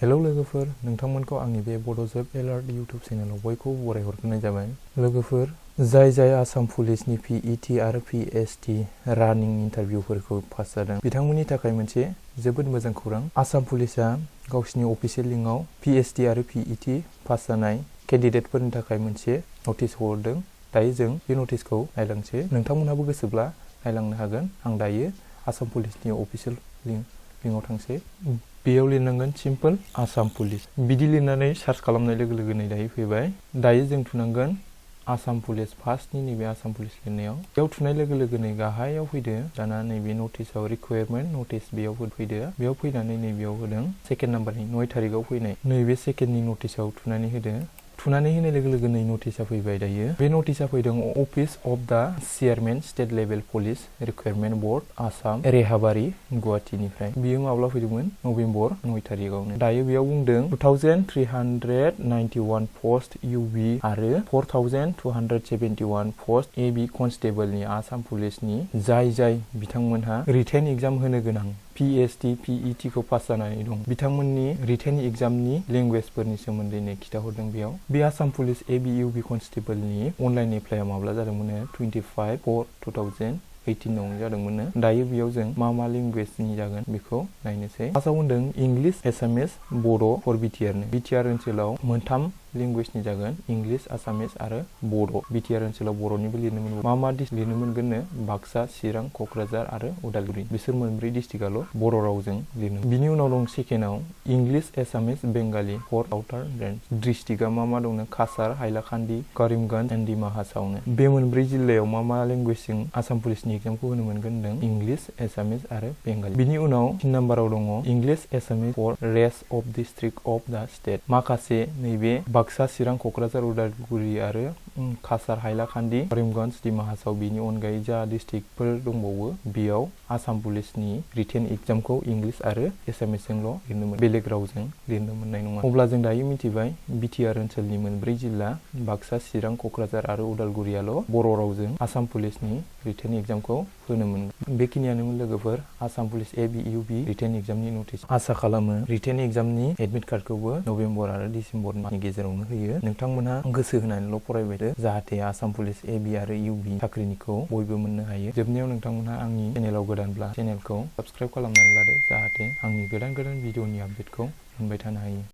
Hello लोगोफोर, नोंथांमोनखौ आंनि बे बड' जब एलार्ट इउटिउब चेनेलाव बयखौबो बरायहरग्रोनाय जाबाय। लोगोफोर, जाय आसाम पुलिसनि PET आरो PST रानिं इन्टारभिउफोरखौ पास जादों, बिथांमोननि थाखाय मोनसे जोबोद मोजां खौरां। आसाम पुलिसा गावसिनि अफिसियेल लिंकआव PST आरो PET पास जानाय केन्डिडेटफोरनि थाखाय मोनसे नटिस हरदों। दायो जों बे नटिसखौ नायलांसै। नोंथांमोनहाबो गोसोब्ला नायलांनो हागोन। आं दायो आसाम पुलिसनि अफिसियेल लिंकआव थांसै। बेयाव लिरनांगोन सिम्पोल आसाम पुलिस। बिदि लिरनानै सार्च खालामनाय लोगो लोगोनो दायो फैबाय। दायो जों थुनांगोन आसाम पुलिस फार्स्टनि नैबे आसाम पुलिस लिरनायाव। बेयाव थुनाय लोगो लोगोनो गाहायाव फैदो। दाना नैबे नटिसआव रिक्वायरमेन्ट नटिस बेयाव फैदो। बेयाव फैनानै नैबेयाव होदों सेकेन्ड नाम्बारनि 9 थारिखआव फैनाय नैबे सेकेन्डनि नटिसआव थुनानै होदो। थुनानै होनाय लोगो लोगोनो नटिसआ फैबाय दायो। बे नटिसआ फैदों office of the chairman state level police recruitment board Assam Rehabari गुवाहाटीनिफ्राय। बियो माब्ला फैदोंमोन? नभेम्बर 9 थारिखआवनो। दायो बेयाव बुंदों 2391 पस्ट UB आरो 4271 पस्ट AB कनस्टेबलनि आसाम पुलिसनि जाय बिथांमोनहा रिटेन एग्जाम होनो गोनां PST PET खौ पास जानानै दं, बिथांमोननि रिटेन एग्जामनि लेंगुवेजफोरनि सोमोन्दैनो खिथाहरदों बेयाव। बे आसाम पुलिस AB UB कनस्टेबलनि अनलाइन एप्लाइआ माब्ला जादोंमोन? 25/4/2018 जादोंमोन। दायो बेयाव जों मा लेंगुवेजनि जागोन बेखौ नायनोसै। फार्स्टआव होनदों इंलिश, एसामिस, बड' फर बिटिआरनो। बिटिआर ओनसोलाव मोनथाम लेंगुवेजनि जागोन, इंलिश, आसामिस आरो बड'। बिटिआर ओनसोलाव बर'निबो लिरनो मोनगोन। मा लिरनो मोनगोननो? बाक्सा, चिरां, क'क्राझार आरो उदालगुरि। बिसोर मोनब्रै डिस्ट्रिक्टआल' बर' रावजों लिरनो। बिनि उनाव दं सेकेन्डआव इंलिश, एसामिस, बेंगालि फर आउटार रेन्ज। डिस्ट्रिक्टआ मा दंनो? काछार, हाइलाकान्दि, करिमगन्ज एन्ड डिमा हासावनो। बे मोनब्रै जिल्लायाव मा लेंगुवेजजों आसाम पुलिसनि एग्जामखौ होनो मोनगोन होनदों? इंलिश, एसामिस आरो बेंगालि। बिनि उनाव 3 नाम्बाराव दङ English, Assamese for rest of district of the state. माखासे नैबे बाक्सा, चिरां, क'क्राझार, उदालगुरि आरो काछार, हाइलाकान्दि, करिमगन्ज, डिमा हासाव बिनि अनगायै जा डिस्ट्रिक्टफोर दंबावो बेयाव आसाम पुलिसनि रिटेन एग्जामखौ इंलिश आरो एसामिसजोंल' लिरनो मोनो, बेलेग रावजों लिरनो मोननाय नङा। अब्ला जों दायो मिथिबाय बिटिआर ओनसोलनि मोनब्रै जिल्ला बाक्सा, चिरां, क'क्राझार आरो उदालगुरियाल' बर' रावजों आसाम पुलिसनि रिटेन एग्जामखौ होनो मोनगोन। बेखिनियानोमोन लोगोफोर Assam police AB UB written एग्जामनि नटिस। आसा खालामो रिटेन एग्जामनि एडमिट कार्डखौबो नभेम्बर आरो डिसेम्बरनि गेजेरावनो होयो। नोंथांमोनहा गोसो होनानैल' फरायबायदो, जाहाथे आसाम पुलिस AB आरो UB साख्रिनिखौ बयबो मोननो हायो। जोबनायाव नोंथांमोनहा आंनि चेनेलाव गोदानब्ला चेनेलखौ साबस्क्राइब खालामनानै लादो, जाहाथे आंनि गोदान भिडिअनि आपडेटखौ मोनबाय थानो हायो।